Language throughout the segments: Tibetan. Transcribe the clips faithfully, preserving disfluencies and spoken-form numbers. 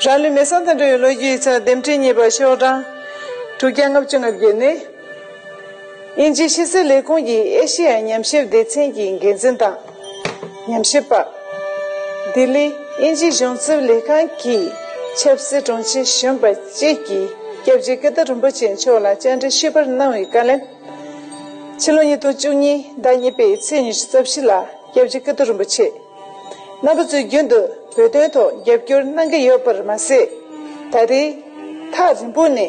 རང་ལུས་མེ་བསང་དང་འབྲེལ་བའི་ལོ་རྒྱུས་ཡིག་ཆ་འདེམས་ཁྲིད་གཉིས་པ་ཤོག་གྲངས་དྲུག་བརྒྱ་ལྔ་བཅུ་ང་བརྒྱད་ནས། དབྱིན་ཇིའི་ཕྱི་སྲིད་ལས་ཁུངས་ཀྱི་ཨེ་ཤེ་ཡ་ཉམས་ཞིབ་སྡེ་ཚན་གྱི་འགན་འཛིན་དང་། ཉམས་ཞིབ་པ། ལྡི་ལི་དབྱིན་ཇིའི་གཞུང་ཚབ་ལས་ཁང་གི་ཆབ་སྲིད་དྲུང་ཆེ་གཞོན་པ་བཅས་ཀྱིས་སྐྱབས་རྗེ་ཀིརྟི་རིན་པོ་ཆེ་མཆོག་ལ་བཅར་འདྲི་ཞུས་པར་གནང་བའི་བཀའ་ལན། ཕྱི་ལོ་ཉིས་སྟོང་བཅུ་གཉིས་ཟླ་གཉིས་པའི་ཚེས་ཉི་ཤུ་རྩ་བཞི་ལ་སྐྱབས་རྗེ་ཀིརྟི་རིན་པོ་ཆེ། རྣམ་པ་ཚོས་རྒྱུན་དུ་བོད་དོན་ཐོག་རྒྱབ་སྐྱོར་གནང་གི་ཡོད་པར་མ་ཟད། ད་རེས་ཐག་རིང་པོ་ནས་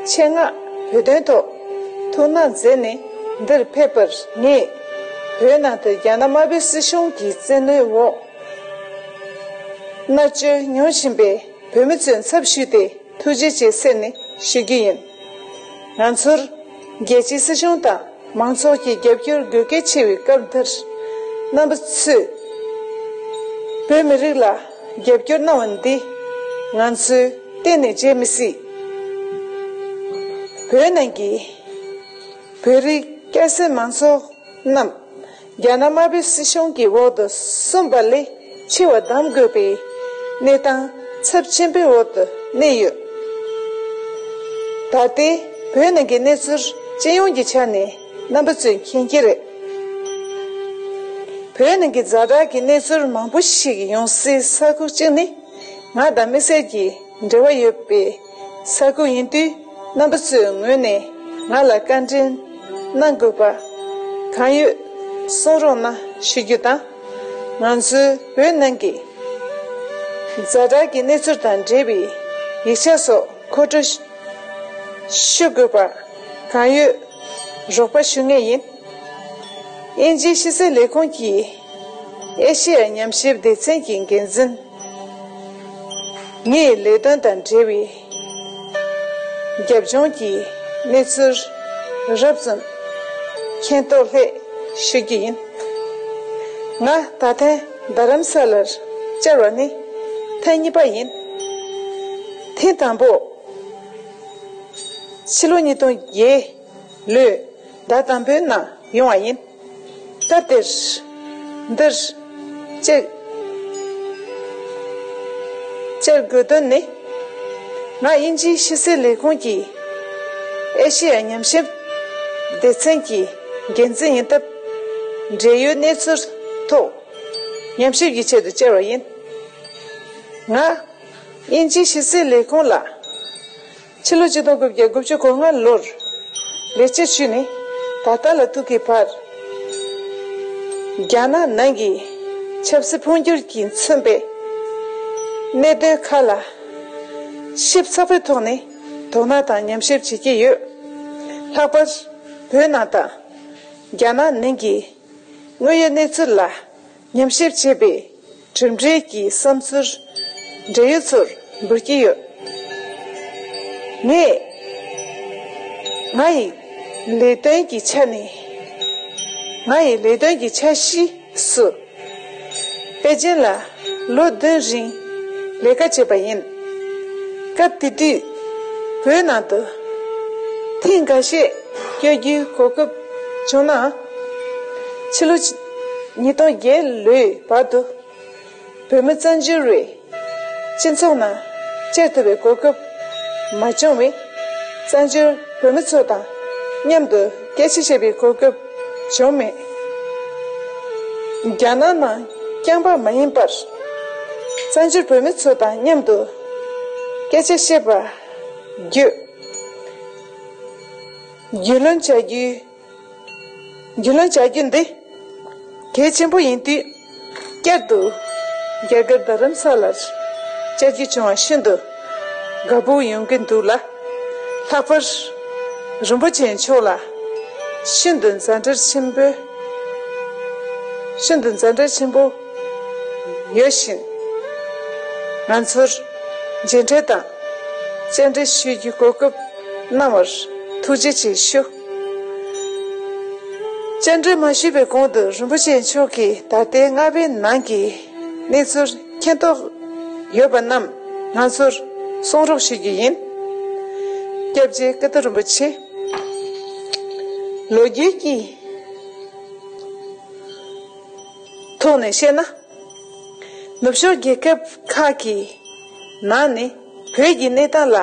ཆེད་མངགས་བོད་དོན་ཐོག་ཐུགས་སྣང་མཛད་ནས་འདིར་ཕེབས་པར་ངས་བོད་ནང་དུ་རྒྱ་ནག་དམར་པོའི་སྲིད་གཞུང་གི་བཙན་གནོན་འོག་མནར་གཅོད་མྱོང་བཞིན་པའི་བོད་མི་ཚོའི་ཚབ་ཞུས་ཏེ། ཐུགས་རྗེ་ཆེ་ཟེར་ནས་ཞུ་རྒྱུ་ཡིན། ང་ཚོར་རྒྱལ་སྤྱིའི་སྲིད་གཞུང་དང་མང་ཚོགས་ཀྱི་རྒྱབ་སྐྱོར་དགོས་གལ་ཆེ་བའི་སྐབས་འདིར། རྣམ་པ་ཚོས་བོད་མི་རིགས་ལ་རྒྱབ་སྐྱོར་གནང་བ་འདི་ང་ཚོས་གཏན་ནས་བརྗེད་མི་སྲིད། བོད་ནང་གི་བོད་རིགས་སྐྱ་སེར་མང་ཚོགས་རྣམས་རྒྱ་ནག་དམར་པོའི་སྲིད་གཞུང་གི་འོག་ཏུ་སོན་པ་ལས་འཆི་བ་གདམ་དགོས་པའི་གནས་སྟངས་ཚབས་ཆེན་པོའི་འོག་ཏུ་གནས་ཡོད། ད་ལྟའི་བོད་ནང་གི་གནས་ཚུལ་སྤྱི་ཡོངས་ཀྱི་ཆ་ནས་རྣམ་པ་ཚོས་མཁྱེན་གྱི་རེད། བོད་ནང་གི་ཛ་དྲག་གི་གནས་ཚུལ་མང་པོ་ཞིག་ཡོང་སའི་ས་ཁུལ་གཅིག་ནི། ང་དང་དམིགས་བསལ་གྱི་འབྲེལ་བ་ཡོད་པའི་ས་ཁུལ་ཡིན་དུས། རྣམ་པ་ཚོའི་ངོས་ནས་ང་ལ་བཀའ་འདྲི་གནང་དགོས་པ་གང་ཡོད་གསུང་རོགས་གནང་ཞུ་རྒྱུ་དང་། ང་ཚོའི་བོད་ནང་གི་ཛ་དྲག་གི་གནས་ཚུལ་དང་འབྲེལ་བའི་ཡིག་ཆ་སོགས་མཁོ་སྤྲོད་ཞུ་དགོས་པ་གང་ཡོད་རོགས་པ་ཞུ་ངེས་ཡིན། དབྱིན་ཇིའི་ཕྱི་སྲིད་ལས་ཁུངས་ཀྱི་ཨེ་ཤེ་ཡ་ཉམས་ཞིབ་སྡེ་ཚན་གྱི་འགན་འཛིན། ངའི་ལས་དོན་དང་འབྲེལ་བའི་རྒྱབ་ལྗོངས་ཀྱི་གནས་ཚུལ་རབ་ཙམ་མཁྱེན་རྟོགས་ལྷད་ཞུ་རྒྱུ་ཡིན། ང་ད་ཐེངས་རྡ་རམ་ས་ལར་བཅར་བ་ནི་ཐེངས་གཉིས་པ་ཡིན། ཐེངས་དང་པོ་ཕྱི་ལོ་ཉིས་སྟོང་བརྒྱད་ལོའི་ཟླ་དང་པོའི་ནང་ཡོང་བ་ཡིན། སྐབས་དེར་འདིར་བཅར་བཅར་དགོས་དོན་ནི། ང་དབྱིན་ཇིའི་ཕྱི་སྲིད་ལས་ཁུངས་ཀྱི་ཨེ་ཤེ་ཡ་ཉམས་ཞིབ་སྡེ་ཚན་གྱི་འགན་འཛིན་ཡིན་སྟབས། འབྲེལ་ཡོད་གནས་ཚུལ་ཐོག་ཉམས་ཞིབ་ཀྱི་ཆེད་དུ་བཅར་བ་ཡིན། ང་དབྱིན་ཇིའི་ཕྱི་སྲིད་ལས་ཁུངས་ལ། ཕྱི་ལོ་ཆིག་སྟོང་དགུ་བརྒྱ་དགུ་བཅུ་གོ་ལྔ་ལོར་ལས་བྱེད་ཞུས་ནས་ད་ལྟ་ལ་ཐུག་གི་བར། རྒྱ་ནག་ནང་གི་ཆབ་སྲིད་འཕོ་འགྱུར་གྱིས་མཚོན་པའི་གནད་དོན་ཁག་ལ་ཞིབ་ཚགས་པོའི་ཐོག་ནས་དོ་སྣང་དང་ཉམས་ཞིབ་བྱེད་ཀྱི་ཡོད། ལྷག་པར་བོད་ནང་དང་རྒྱ་ནག་ནང་གི་དངོས་ཡོད་གནས་ཚུལ་ལ། ཉམས་ཞིབ་བྱས་པའི་གྲུབ་འབྲས་ཀྱི་བསམ་ཚུལ་འབྲེལ་ཡོད་ཚོར་འབུལ་གྱི་ཡོད། ངས་ང་ཡི་ལས་དོན་གྱི་ཆ་ནས། ང་ཡི་ལས་དོན་གྱི་འཆར་གཞི་སུ། པེ་ཅིན་ལ་ལོ་བདུན་རིང་ལས་ཀ་བྱས་པ་ཡིན། སྐབས་དེ་དུས་བོད་ནང་དུ་ཐེངས་འགའ་ཤས་བསྐྱོད་རྒྱུའི་གོ་སྐབས་བྱུང་ནའང་། ཕྱི་ལོ་ཉིས་སྟོང་བརྒྱད་ལོའི་བར་དུ། བོད་མི་བཙན་བྱོལ་བའི་སྤྱི་ཚོགས་ནང་བཅར་ཐུབ་པའི་གོ་སྐབས་མ་བྱུང་བས། བཙན་བྱོལ་བོད་མི་ཚོ་དང་མཉམ་དུ་སྐད་ཆ་བཤད་པའི་གོ་སྐབས་བྱུང་མེད། རྒྱ་ནག་ནང་རྐྱང་པ་མ་ཡིན་པར། བཙན་བྱོལ་བོད་མི་ཚོ་དང་མཉམ་དུ་སྐད་ཆ་བཤད་པ་བརྒྱུད། རྒྱུས་ལོན་བྱ་རྒྱུའི། རྒྱུས་ལོན་བྱ་རྒྱུ་འདི་གལ་ཆེན་པོ་ཡིན་དུས། བསྐྱར་དུ་རྒྱ་གར་རྡ་རམ་ས་ལར་བཅར་རྒྱུ་བྱུང་བ་ཤིན་ཏུ་དགའ་པོ་ཡོང་གི་འདུག་ལ། ལྷག་པར་རིན་པོ་ཆེ་མཆོག་ལ་ཤིན་ཏུ་འཛད་འགྲན་ཆེན་པོ། ཤིན་ཏུ་འཛད་འགྲན་ཆེན་པོ་ཡོད་བཞིན། ང་ཚོར་མཇལ་འཕྲད་དང་བཅར་འདྲི་ཞུ་རྒྱུའི་གོ་སྐབས་གནང་བར་ཐུགས་རྗེ་ཆེ་ཞུ། བཅར་འདྲི་མ་ཞུས་པའི་གོང་དུ་རིན་པོ་ཆེ་མཆོག་གིས་ད་ལྟའི་རྔ་བའི་ནང་གི་གནས་ཚུལ་མཁྱེན་རྟོགས་ཡོད་པ་རྣམས་ང་ཚོར་གསུང་རོགས་ཞུ་རྒྱུ་ཡིན། སྐྱབས་རྗེ་ཀིརྟི་རིན་པོ་ཆེ། ལོ་རྒྱུས་ཀྱི་ཐོག་ནས་བཤད་ན། ནུབ་ཕྱོགས་རྒྱལ་ཁབ་ཁག་གི་ ནང་ནས་བོད་ཀྱི་གནས་སྟངས་ལ་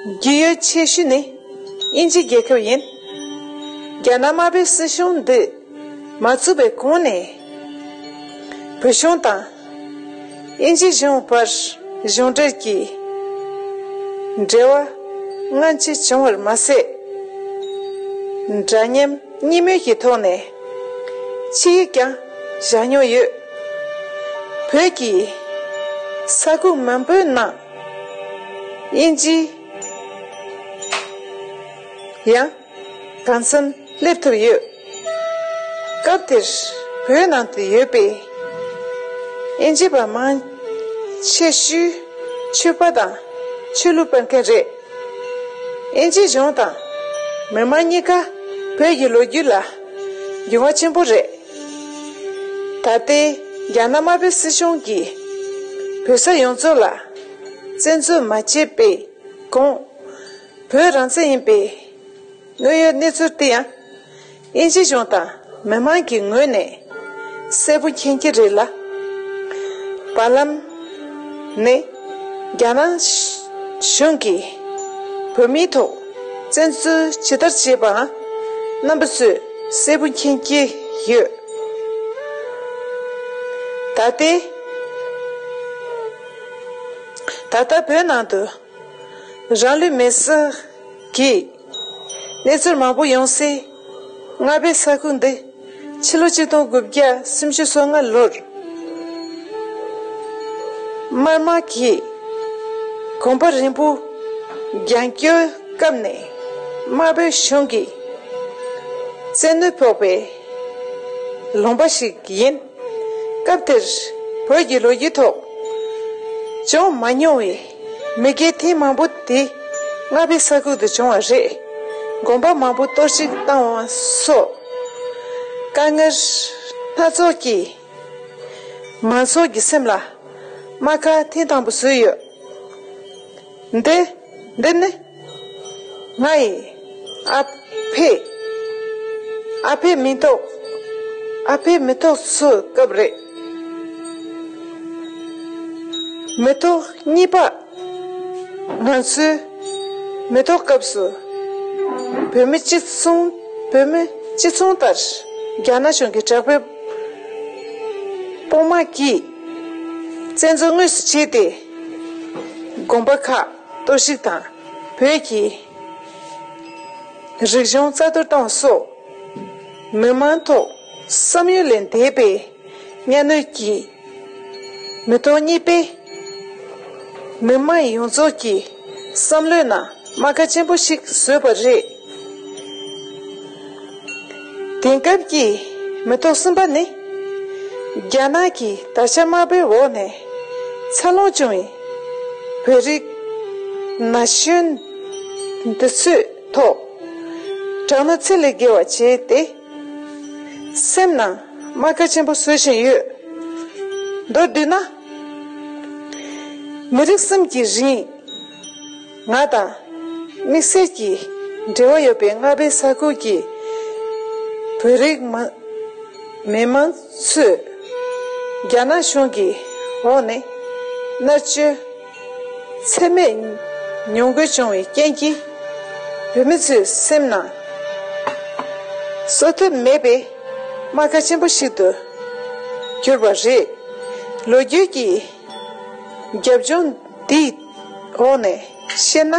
རྒྱུས་ཡོད་ཆེ་ཤོས་ནི་དབྱིན་ཇི་རྒྱལ་ཁབ་ཡིན། རྒྱ་ནག་དམར་པོའི་སྲིད་གཞུང་འདི་མ་བཙུགས་པའི་གོང་ནས་བོད་གཞུང་དང་དབྱིན་ཇི་གཞུང་བར་གཞུང་འབྲེལ་གྱི་འབྲེལ་བ་སྔ་ཕྱི་བྱུང་བར་མ་ཟད། འདྲ་མཉམ་གཉིས་མོས་ཀྱི་ཐོག་ནས་ཆིངས་ཡིག་ཀྱང་བཞག་མྱོང་ཡོད། བོད་ཀྱི་ས་ཁུལ་མང་པོའི་ནང་དབྱིན་ཇི་ཡང་གང་འཚམ་སླེབས་ཐུབ་ཡོད། སྐབས་དེར་བོད་ནང་དུ་ཡོད་པའི་དབྱིན་ཇི་པ་མང་ཆེ་ཤོས་ཆོས་པ་དང་ཆོས་ལུགས་སྤེལ་མཁན་རེད། དབྱིན་ཇི་གཞུང་དང་མི་མང་གཉིས་ཀ་བོད་ཀྱི་ལོ་རྒྱུས་ལ་འགྱུར་བ་ཆེན་པོ་རེད། ད་ལྟའི་རྒྱ་ནག་དམར་པོའི་སྲིད་གཞུང་གིས་བོད་ས་ཡོངས་རྫོགས་ལ་བཙན་འཛུལ་མ་བྱས་པའི་གོང་བོད་རང་བཙན་ཡིན་པའི་དངོས་ཡོད་གནས་ཚུལ་དེ་ཡང་དབྱིན་ཇི་གཞུང་དང་མི་མང་གི་ངོས་ནས་གསལ་པོ་མཁྱེན་གྱི་རེད་ལ། བར་ལམ་ནས་རྒྱ་ནག་གཞུང་གིས་བོད་མིའི་ཐོག་བཙན་འཛུལ་ཇི་ལྟར་བྱས་པའང་རྣམ་པ་ཚོས་གསལ་པོ་མཁྱེན་གྱི་ཡོད། ད་ལྟའི་ད་ལྟ་བོད་ནང་དུ་རང་ལུས་མེར་སྲེག་གི་གནས་ཚུལ་མང་པོ་ཡོང་སའི་རྔ་པའི་ས་ཁུལ་འདི་ཕྱི་ལོ་ཆིག་སྟོང་དགུ་བརྒྱ་སུམ་ཅུ་སོ་ལྔ་ལོར་དམར་དམག་གིས་གོམ་པ་རིང་པོ་རྒྱང་སྐྱོད་སྐབས་ནས་དམར་པོའི་གཞུང་གིས་བཙན་གནོན་ཕོག་པའི་ལུང་པ་ཞིག་ཡིན། སྐབས་དེར་བོད་ཀྱི་ལོ་རྒྱུས་ཐོག་བྱུང་མ་མྱོང་བའི་མི་རྒྱལ་ཐེངས་མང་པོ་དེ་རྔ་པའི་ས་ཁུལ་དུ་བྱུང་བ་རེད། དགོན་པ་མང་པོ་གཏོར་བཤིག་བཏང་བ་སོགས་དཀའ་ངལ་སྣ་ཚོགས་ཀྱིས་མང་ཚོགས་ཀྱི་སེམས་ལ་རྨ་ཁ་ཐེངས་དང་པོ་བཟོས་ཡོད། འདི་འདི་ནི་ང་ཡི་ཨ་ཕས་ཨ་ཕའི་མི་ཐོག་ཨ་ཕའི་མི་ཐོག་ཚོའི་སྐབས་རེད། མི་ཐོག་གཉིས་པ། ང་ཚོའི་མི་ཐོག་སྐབས་སུ་བོད་མི་སྤྱི་མཚུངས་བོད་མི་སྤྱི་མཚུངས་ལྟར་རྒྱ་ནག་གཞུང་གི་དྲག་པོའི་དཔུང་དམག་གིས་བཙན་འཛུལ་དངོས་སུ་བྱས་ཏེ་དགོན་པ་ཁག་གཏོར་བཤིག་དང་བོད་ཀྱི་རིག་གཞུང་རྩ་གཏོར་བཏང་སོགས་མི་མང་ཐོག་བསམ་ཡུལ་ལས་འདས་པའི་གཉའ་གནོན་གྱིས་མི་ཐོག་གཉིས་པའི་མི་མང་ཡོངས་རྫོགས་ཀྱི་བསམ་བློའི་ནང་རྨ་ཁ་ཆེན་པོ་ཞིག་བཟོས་པ་རེད། དེང་སྐབས་ཀྱི་མི་ཐོག་གསུམ་པ་ནི། རྒྱ་ནག་གི་དར་ཆ་དམར་པོའི་འོག་ནས་འཚར་ལོངས་བྱུང་བའི་བོད་རིགས་ན་གཞོན་འདི་ཚོའི་ཐོག་དྲག་གནོན་ཚད་ལས་བརྒལ་བ་བྱས་ཏེ། སེམས་ནང་རྨ་ཁ་ཆེན་པོ་བཟོ་བཞིན་ཡོད། མདོར་བསྡུས་ན། མི་རིགས་གསུམ་གྱི་རིང་ང་དང་དམིགས་བསལ་གྱི་འབྲེལ་བ་ཡོད་པའི་རྔ་པའི་ས་ཁུལ་གྱི་བོད་རིགས་མ་མི་མང་ཚོས་རྒྱ་ནག་གཞུང་གི་འོག་ནས་མནར་གཅོད་ཚད་མེད་མྱོང་དགོས་བྱུང་བའི་རྐྱེན་གྱིས། བོད་མི་ཚོའི་སེམས་ནང་གསོ་ཐབས་མེད་པའི་རྨ་ཁ་ཆེན་པོ་ཞིག་ཏུ་གྱུར་པ་རེད། ལོ་རྒྱུས་ཀྱི་རྒྱབ་ལྗོངས་འདིའི་འོག་ནས་བཤད་ན།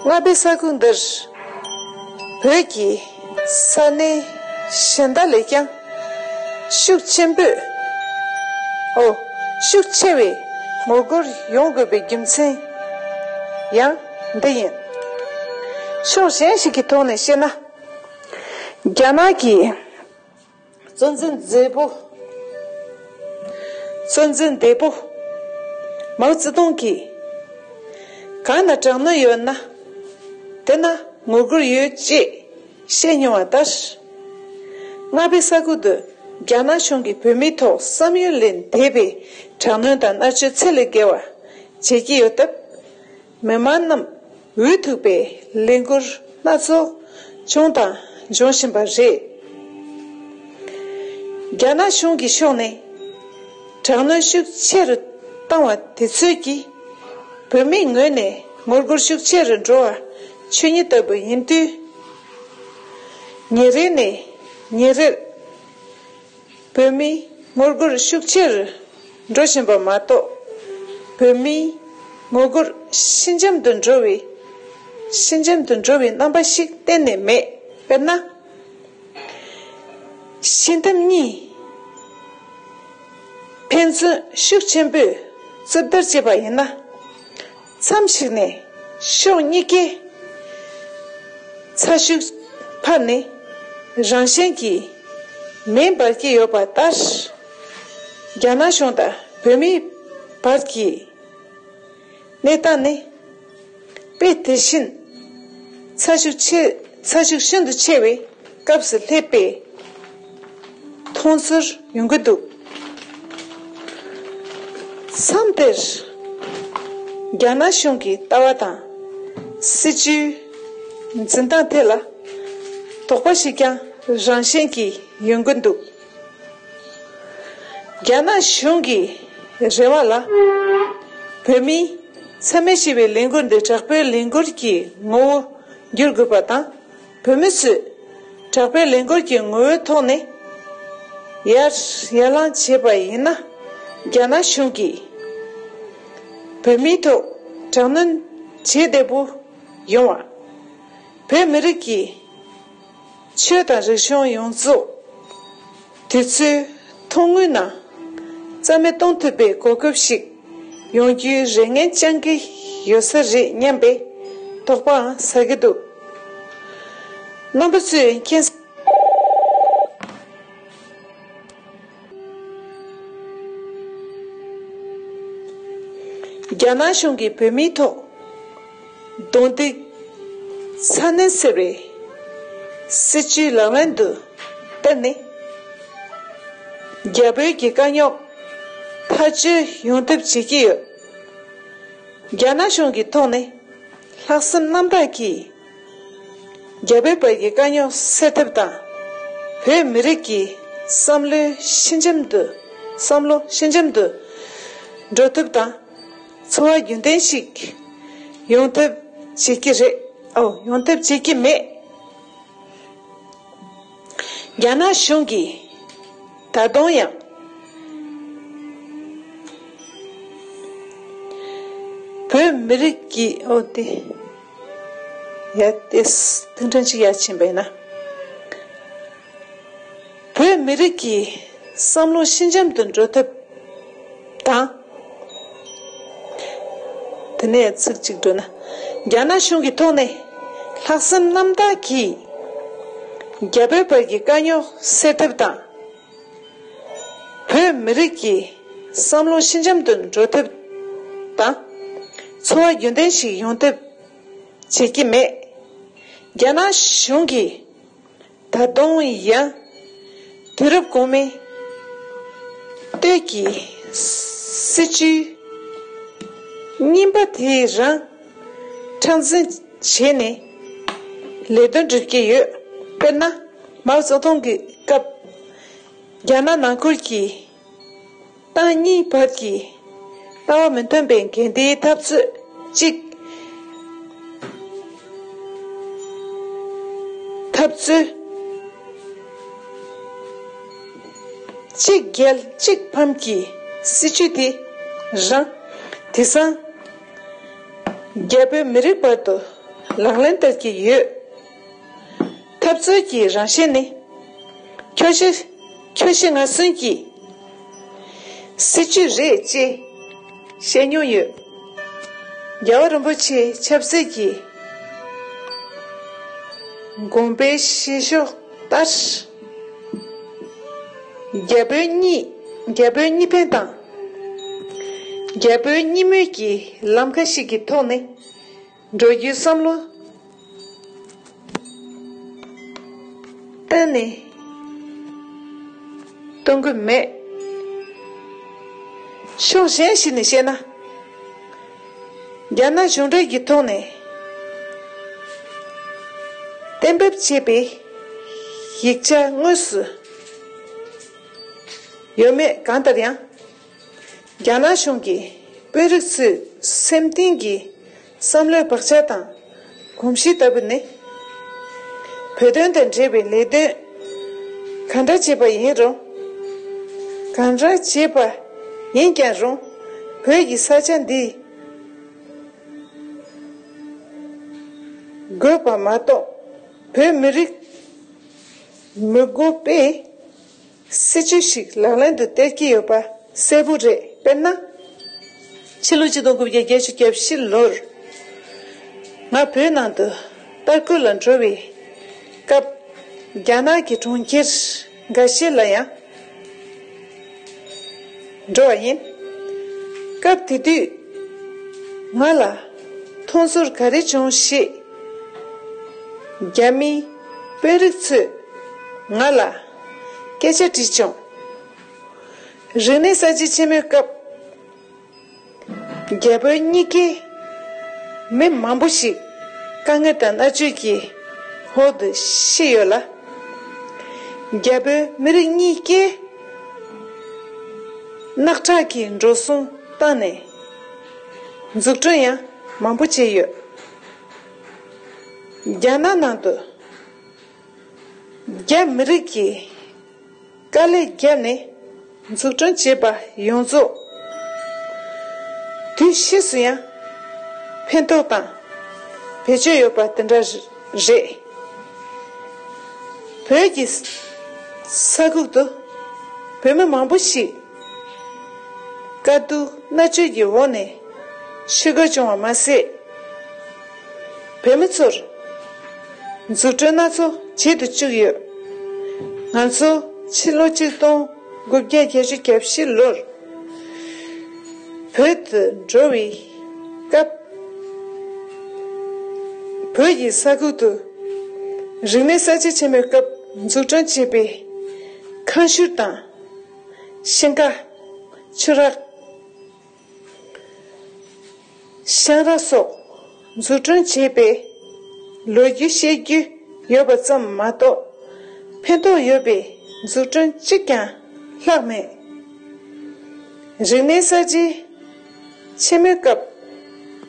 རྔ་པའི་ས་ཁུལ་འདིར་བོད་ཀྱི་ས་གནས་གཞན་དག་ལས་ཀྱང་ཤུགས་ཆེན་པོས། ཨོ། ཤུགས་ཆེ་བའི་ངོ་རྒོལ་ཡོང་དགོས་པའི་རྒྱུ་མཚན་ཡང་འདི་ཡིན། ཕྱོགས་གཞན་ཞིག་གི་ཐོག་ནས་བཤད་ན། རྒྱ་ནག་གི་གཙོ་འཛིན་མཛད་པོ། གཙོ་འཛིན་བདེ་པོ། མའོ་ཙེ་ཏུང་གིས། གང་ན་དྲག་གནོན་ཡོད་ན། དེ་ན་ངོ་རྒོལ་ཡོད་ཅེས་བཤད་མྱོང་བ་ལྟར། རྔ་པའི་ས་ཁུལ་དུ་རྒྱ་ནག་གཞུང་གིས་བོད་མིའི་ཐོག་བསམ་ཡུལ་ལས་འདས་པའི་དྲག་གནོན་དང་མནར་གཅོད་ཚད་ལས་བརྒལ་བ་བྱེད་ཀྱི་ཡོད་སྟབས། མི་མང་རྣམས་འུ་ཐུག་པའི་ལས་འགུལ་སྣ་ཚོགས་བྱུང་དང་འབྱུང་བཞིན་པ་རེད། རྒྱ་ནག་གཞུང་གི་ཕྱོགས་ནས་དྲག་གནོན་ཤུགས་ཆེ་རུ་ བཏང་བ་དེ་ཚོས་ཀྱིས་བོད་མིའི་ངོས་ནས་ངོ་རྒོལ་ཤུགས་ཆེ་རུ་འགྲོ་བ་ཆོས་ཉིད་ལྟ་བུ་ཡིན་དུས། ཉིན་རེ་ནས་ཉིན་རེར་བོད་མིའི་ངོ་རྒོལ་ཤུགས་ཆེ་རུ་འགྲོ་བཞིན་པ་མ་གཏོགས། བོད་མིའི་ངོ་རྒོལ་ཞི་འཇམ་དུ་འགྲོ་བའི་ཞི་འཇམ་དུ་འགྲོ་བའི་རྣམ་པ་ཞིག་གཏན་ནས་མེད། དཔེར་ན། ཞི་འཐེན་གཉིས་ཕན་ཚུན་ཤུགས་ཆེན་པོས་རྩུབ་བརྡར་བྱས་པ་ཡིན་ན། མཚམས་ཤིག་ནས་ཕྱོགས་གཉིས་ཀའི་ཚ་ཤུགས་འཕར་ནས་རང་བཞིན་གྱིས་མེ་འབར་གྱི་ཡོད་པ་ལྟར། རྒྱ་ནག་གཞུང་དང་བོད་མིའི་བར་གྱི་གནས་སྟངས་ནི་དཔེ་དེ་བཞིན་ཚ་ཤུགས་ཆེ་ཚ་ཤུགས་ཤིན་ཏུ་ཆེ་བའི་སྐབས་སུ་སླེབས་པའི་མཐོང་ཚུལ་ཡོང་གི་འདུག། མཚམས་དེར་རྒྱ་ནག་གཞུང་གི་ལྟ་བ་དང་སྲིད་ཇུས་འཛིན་སྟངས་ཐད་ལ་དོགས་པ་ཞིག་ཀྱང་རང་བཞིན་གྱིས་ཡོང་གི་འདུག། རྒྱ་ནག་གཞུང་གི་རེ་བ་ལ། བོད་མིའི་འཚེ་མེད་ཞི་བའི་ལས་འགུལ་འདི་དྲག་པོའི་ལས་འགུལ་གྱི་ངོ་བོ་འགྱུར་དགོས་པ་དང་། བོད་མི་ཚོས་དྲག་པོའི་ལས་འགུལ་གྱི་ངོ་བོའི་ཐོག་ནས་ཡར་ཡར་ལངས་བྱས་པ་ཡིན་ན། རྒྱ་ནག་གཞུང་གིས་བོད་མིའི་ཐོག་དྲག་གནོན་བྱེད་བདེ་པོ་ཡོང་བ། བོད་མི་རིགས་ཀྱི་ཆོས་དང་རིག་གཞུང་ཡོངས་རྫོགས་དུས་ཚོད་ཐུང་ངུའི་ནང་རྩ་མེད་གཏོང་ཐུབ་པའི་གོ་སྐབས་ཤིག་ཡོང་རྒྱུའི་རེ་ངན་བཅང་གི་ཡོད་ས་རེད་སྙམ་པའི་དོགས་པའང་ཟ་གི་འདུག། རྣམ་པ་ཚོས་མཁྱེན། རྒྱ་ནག་གཞུང་གིས་བོད་མིའི་ཐོག་རྡུང་རྡེག་ཚ་ནན་སེལ་བའི་སྲིད་ཇུས་ལག་ལེན་དུ་བསྟར་ནས། རྒྱ་བོད་ཀྱི་དཀའ་རྙོག་ཐག་གཅོད་ཡོང་ཐབས་བྱེད་ཀྱི་ཡོད། རྒྱ་ནག་གཞུང་གི་ཐོག་ནས་ལྷག་བསམ་རྣམ་དག་གིས་རྒྱ་བོད་བར་གྱི་དཀའ་རྙོག་སེལ་ཐབས་དང་། བོད་མི་རིགས་ཀྱི་བསམ་བློའི་ཞི་འཇམ་དུ་བསམ་བློ་ཞི་འཇམ་དུ་འགྲོ་ཐབས་དང་། འཚོ་བ་རྒྱུན་ལྡན་ཞིག་ཡོང་ཐབས་བྱེད་ཀྱི་རེད། ཨོ། ཡོང་ཐབས་བྱེད་ཀྱི་མེད། རྒྱ་ནག་གཞུང་གིས་ད་དུང་ཡང་བོད་མི་རིགས་ཀྱི། ཨོ་དེ། ཡ་དེ་ཐུང་ཐུང་ཅིག་ཡ་ཕྱིན་པ་ཡིན་ན། བོད་མི་རིགས་ཀྱི་བསམ་བློ་ཞི་འཇམ་དུ་འགྲོ་ཐབས་དང་། དེ་ནས་ཚིག་གཅིག་འགྲོ་ན། རྒྱ་ནག་གཞུང་གི་ཐོག་ནས་ལྷག་བསམ་རྣམ་དག་གིས་རྒྱ་བོད་བར་གྱི་དཀའ་རྙོག་སེལ་ཐབས་དང་། བོད་མི་རིགས་ཀྱི་བསམ་བློ་ཞི་འཇམ་དུ་འགྲོ་ཐབས་དང་། འཚོ་བ་རྒྱུན་ལྡན་ཞིག་ཡོང་ཐབས་བྱེད་ཀྱི་མེད། རྒྱ་ནག་གཞུང་གིས་ད་དུང་ཡང་དུས་རབས་གོང་མའི་སྟོད་ཀྱི་སྲིད་ཇུས་རྙིང་པ་དེ་རང་མཁྲེགས་འཛིན་བྱས་ནས་ལས་དོན་སྒྲུབ་ཀྱི་ཡོད། དཔེར་ན། མའོ་ཙེ་ཏུང་གི་སྐབས། རྒྱ་ནག་ནང་ཁུལ་གྱི་ཏང་གཉིས་བར་གྱི་ལྟ་བ་མི་མཐུན་པའི་འགལ་ཟླའི་འཐབ་རྩོད་གཅིག་འཐབ་རྩོད་གཅིག་རྒྱལ་གཅིག་ཕམ་གྱི་སྲིད་ཇུས་དེ་རང་དེང་སང་རྒྱ་བོད་མི་རིགས་བར་དུ་ལག་ལེན་བསྟར་གྱི་ཡོད། འཐབ་རྩོད་ཀྱི་རང་བཞིན་ནི། ཁྱོ་ཤི་ཁྱོ་ཤི་ང་གསོན་གྱི་སྲིད་ཇུས་རེད་ཅེས་བཤད་མྱོང་ཡོད། རྒྱལ་བ་རིན་པོ་ཆེའི་ཆབ་སྲིད་ཀྱི་དགོངས་པའི་བཞེད་ཕྱོགས་ལྟར། རྒྱ་བོད་གཉིས་རྒྱ་བོད་གཉིས་ཕན་དང་། རྒྱ་བོད་གཉིས་མོས་ཀྱི་ལམ་ཁ་ཞིག་གི་ཐོག་ནས། འགྲོ་རྒྱུའི་བསམ་བློ་གཏན་ནས་གཏོང་གི་མེད། ཕྱོགས་གཞན་ཞིག་ནས་བཤད་ན། རྒྱ་ནག་གཞུང་འབྲེལ་གྱི་ཐོག་ནས་གཏན་འབེབས་བྱས་པའི་ཡིག་ཆ་དངོས་སུ་ཡོད་མེད་གང་ལྟར་ཡང་། རྒྱ་ནག་གཞུང་གིས་དཔོན་རིགས་ཚོའི་སེམས་གཏིང་གི་བསམ་བློའི་བག་ཆགས་དང་གོམས་གཤིས་ལྟ་བུ་ནི། བོད་དོན་དང་འབྲེལ་བའི་ལས་དོན་གང་འདྲ་བྱས་པ་ཡིན་རུང་། གང་འདྲ་བྱས་པ་ཡིན་ཀྱང་རུང་། བོད་ཀྱི་ས་ཆ་འདི་དགོས་པ་མ་གཏོགས། བོད་མི་རིགས་མི་དགོས་པའི་སྲིད་ཇུས་ཤིག་ལག་ལེན་དུ་སྟེར་གྱི་ཡོད་པ་གསལ་པོ་རེད། དཔེར་ན། ཕྱི་ལོ་ཆིག་སྟོང་དགུ་བརྒྱ་བརྒྱད་ཅུ་གྱ་བཞི་ལོར་ང་བོད་ནང་དུ་ལྟ་སྐོར་ལ་འགྲོ་བའི་སྐབས། རྒྱ་ནག་གི་གྲོང་ཁྱེར་འགའ་ཤས་ལ་ཡང་འགྲོ་བ་ཡིན། སྐབས་དེ་དུས་ང་ལ་མཐོང་ཚོར་ག་རེ་བྱུང་ཞེས་རྒྱ་མིའི་དཔོན་རིགས་ཚོས་ང་ལ་སྐད་ཆ་དྲིས་བྱུང་། རིག་གནས་གསར་བརྗེ་ཆེན་མོའི་སྐབས། རྒྱ་བོད་གཉིས་ཀའི་མི་མང་པོ་ཞིག་དཀའ་ངལ་དང་མནར་གཅོད་ཀྱི་འོག་ཏུ་ཤི་ཡོད་ལ། རྒྱ་བོད་མི་རིགས་གཉིས་ཀས་རྣག་ཁྲག་གི་འགྲོ་སོང་བཏང་ནས་འཛུགས་སྐྲུན་ཡང་མང་པོ་བྱས་ཡོད། རྒྱ་ནག་ནང་དུ་རྒྱ་མི་རིགས་ཀྱིས་དཀའ་ལས་བརྒྱབ་ནས་འཛུགས་སྐྲུན་བྱས་པ་ཡོངས་རྫོགས་དུས་ཕྱིས་སུ་ཡང་ཕན་ཐོགས་དང་བེད་སྤྱོད་ཡོད་པ་དེ་འདྲ་རེད། བོད་ཀྱི་ས་ཁུག་ཏུ་བོད་མི་མང་པོ་ཞིག་དཀའ་སྡུག་མནར་གཅོད་ཀྱི་འོག་ནས་ཤི་དགོས་བྱུང་བ་མ་ཟད། བོད་མི་ཚོར་འཛུགས་སྐྲུན་སྣ་ཚོགས་བྱེད་དུ་བཅུག་ཡོད། ང་ཚོ་ཕྱི་ལོ་ཆིག་སྟོང་དགུ་བརྒྱ་བརྒྱད་ཅུ་གྱ་བཞི་ལོར་བོད་དུ་འགྲོ་བའི་སྐབས། བོད་ཀྱི་ས་ཁུལ་དུ་རིག་གནས་གསར་བརྗེ་ཆེན་མོའི་སྐབས་འཛུགས་སྐྲུན་བྱས་པའི་ཁང་ཤུལ་དང་། ཤིང་ཁ། ཆུ་རགས། ཤང་ར་སོགས་འཛུགས་སྐྲུན་བྱས་པའི་ལོ་རྒྱུས་བཤད་རྒྱུ་ཡོད་པ་ཙམ་མ་གཏོགས། ཕན་ཐོགས་ཡོད་པའི་འཛུགས་སྐྲུན་གཅིག་ཀྱང་ལྷག་མེད། རིག་གནས་གསར་བརྗེ་ཆེན་མོའི་སྐབས་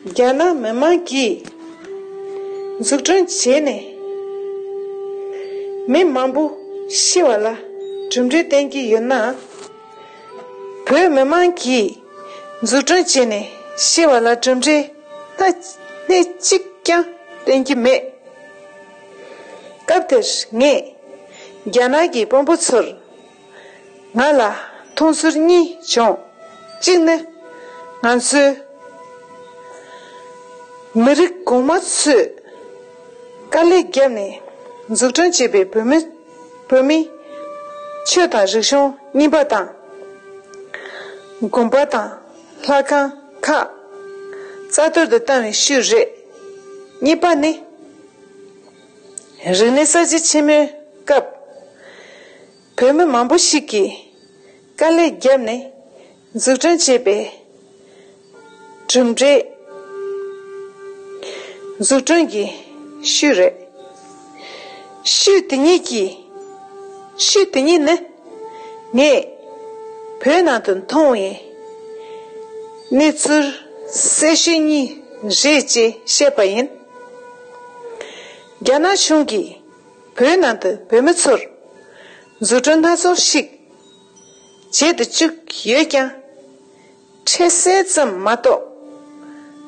རྒྱ་ནག་མི་དམངས་ཀྱིས་འཛུགས་སྐྲུན་བྱས་ནས་མི་མང་པོ་ཤི་བ་ལ་གྲུབ་འབྲས་བསྟན་གྱི་ཡོད་ན། བོད་མི་དམངས་ཀྱིས་འཛུགས་སྐྲུན་བྱས་ནས་ཤི་བ་ལ་གྲུབ་འབྲས་སྣ་སྣེ་གཅིག་ཀྱང་བསྟན་གྱི་མེད། སྐབས་དེར་ངས་རྒྱ་ནག་གི་དཔོན་པོ་ཚོར་ང་ལ་མཐོང་ཚུལ་གཉིས་བྱུང་། གཅིག་ནི། ང་ཚོའི་མི་རིགས་གོང་མ་ཚོས་དཀའ་ལས་བརྒྱབ་ནས་འཛུགས་སྐྲུན་བྱས་པའི་བོད་མི། བོད་མིའི་ཆོས་དང་རིག་གཞུང་རྙིང་པ་དང་། དགོན་པ་དང་ལྷ་ཁང་ཁག་རྩ་གཏོར་དུ་བཏང་བའི་ཤུལ་རེད། གཉིས་པ་ནི། རིག་གནས་གསར་བརྗེ་ཆེན་མོའི་སྐབས། བོད་མི་མང་པོ་ཞིག་གིས་དཀའ་ལས་བརྒྱབ་ནས་འཛུགས་སྐྲུན་བྱས་པའི་གྲུབ་འབྲས། འཛུགས་སྐྲུན་གྱི་ཤུལ་རེད། ཤུལ་དེ་ཉིད་ཀྱི། ཤུལ་དེ་ཉིད་ནི་ངས་བོད་ནང་དུ་མཐོང་བའི་གནས་ཚུལ་གསལ་ཤོས་གཉིས་རེད་ཅེས་བཤད་པ་ཡིན། རྒྱ་ནག་གཞུང་གིས་བོད་ནང་དུ་བོད་མི་ཚོར་འཛུགས་སྐྲུན་སྣ་ཚོགས་ཤིག་བྱེད་དུ་བཅུག་ཡོད་ཀྱང་། འཕྲལ་སེལ་ཙམ་མ་གཏོགས།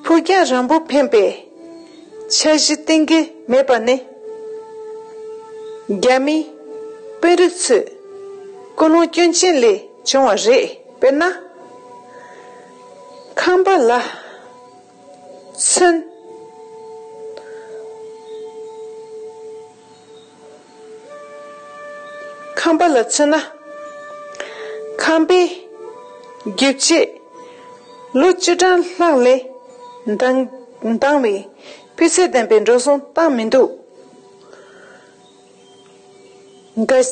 ཕུགས་རྒྱང་རིང་པོ་ཕན་པའི་འཆར་གཞི་བཏིང་གི་མེད་པ་ནི། རྒྱ་མིའི་དཔོན་རིགས་ཚོའི་ཀུན་སློང་སྐྱོན་ཅན་ལས་བྱུང་བ་རེད། དཔེར་ན། ཁང་པ་ལ་མཚོན། ཁང་པ་ལ་མཚོན་ན། ཁང་པའི་རྒྱུ་ཆས་ལོ་བཅུ་གྲངས་ལྷག་ལས་འདང་འདང་བའི་སྤུས་ཚད་ལྡན་པའི་འགྲོ་སོང་བཏང་མི་འདུག་འགན་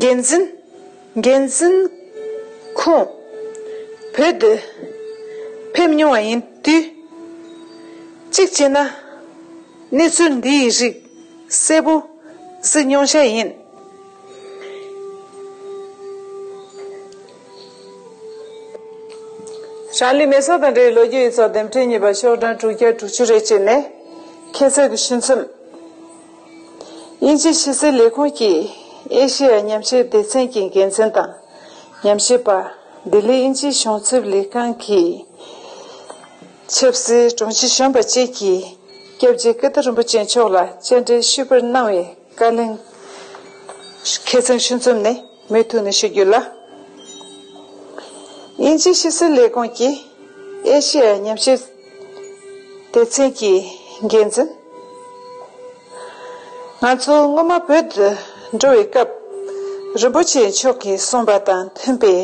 འགན་འཛིན། འགན་འཛིན་ཁོང་བོད་དུ་ཕེབས་མྱོང་བ་ཡིན་དུས། གཅིག་བྱས་ན་གནས་ཚུལ་འདིའི་རིགས་གསལ་པོ་གཟིགས་མྱོང་ཤག་ཡིན། ཀྲང་ལི་མེ་སོང་དང་འབྲེལ་བའི་ལོ་རྒྱུས་ཡིག་ཚགས་འདེམས་ཁྲལ་གཉིས་པ་ཤོག་གྲངས་དྲུག་བརྒྱ་དྲུག་ཅུ་རེ་གཅིག་ནས། ཁྱད་མཚར་གྱི་ཤིང་ཚོམ། དབྱིན་ཇིའི་ཕྱི་སྲིད་ལས་ཁུངས་ཀྱིས་ཨེ་ཤེ་ཡ་ཉམས་ཞིབ་སྡེ་ཚན་གྱི་འགན་འཛིན་དང་། ཉམས་ཞིབ་པ། ལྡི་ལི་དབྱིན་ཇིའི་གཞུང་ཚབ་ལས་ཁང་གི་ཆབ་སྲིད་དྲུང་ཆེ་གཞོན་པ་བཅས་ཀྱིས་སྐྱབས་རྗེ་ཀིརྟི་རིན་པོ་ཆེ་མཆོག་ལ་བཅར་འདྲི་ཞུས་པར་གནང་བའི་བཀའ་ལན། ཁ་སང་ཤིང་ཚོམ་ནས་མུ་མཐུད་ནས་ཞུ་རྒྱུ་ལ། དབྱིན་ཇིའི་ཕྱི་སྲིད་ལས་ཁུངས་ཀྱི་ཨེ་ཤེ་ཡ་ཉམས་ཞིབ་སྡེ་ཚན་གྱི་འགན་འཛིན། ང་ཚོ་སྔོན་མ་བོད་དུ་འགྲོ་བའི་སྐབས། རིན་པོ་ཆེ་མཆོག་གིས་གསུངས་པ་དང་མཐུན་པའི་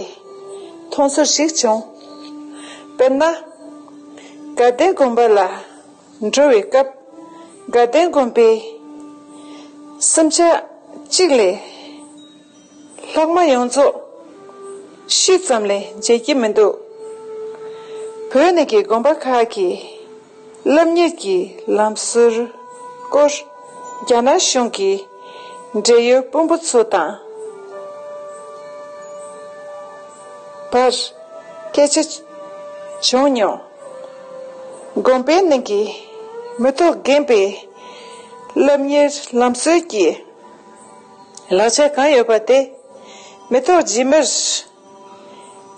མཐོང་ཚོར་ཞིག་བྱུང་། དཔེར་ན། དགའ་ལྡན་དགོན་པ་ལ་འགྲོ་བའི་སྐབས། དགའ་ལྡན་དགོན་པའི་གསུམ་ཆ་གཅིག་ལས་ལྷག་མ་ཡོངས་རྫོགས་ཤུལ་ཙམ་ལས་མཇལ་གྱི་མི་འདུག་བོད་ནང་གི་དགོན་པ་ཁག་གི་སློབ་གཉེར་གྱི་ལམ་སྲོལ་སྐོར་རྒྱ་ནག་གཞུང་གི་འབྲེལ་ཡོད་དཔོན་པོ་ཚོ་དང་བར་སྐད་ཆ་བྱུང་མྱོང་། དགོན་པའི་ནང་གི་མི་ཐོག་རྒན་པའི་སློབ་གཉེར་ལམ་སྲོལ་གྱི་ལག་ཆ་གང་ཡོད་པ་དེ་མི་ཐོག་རྗེས་མར་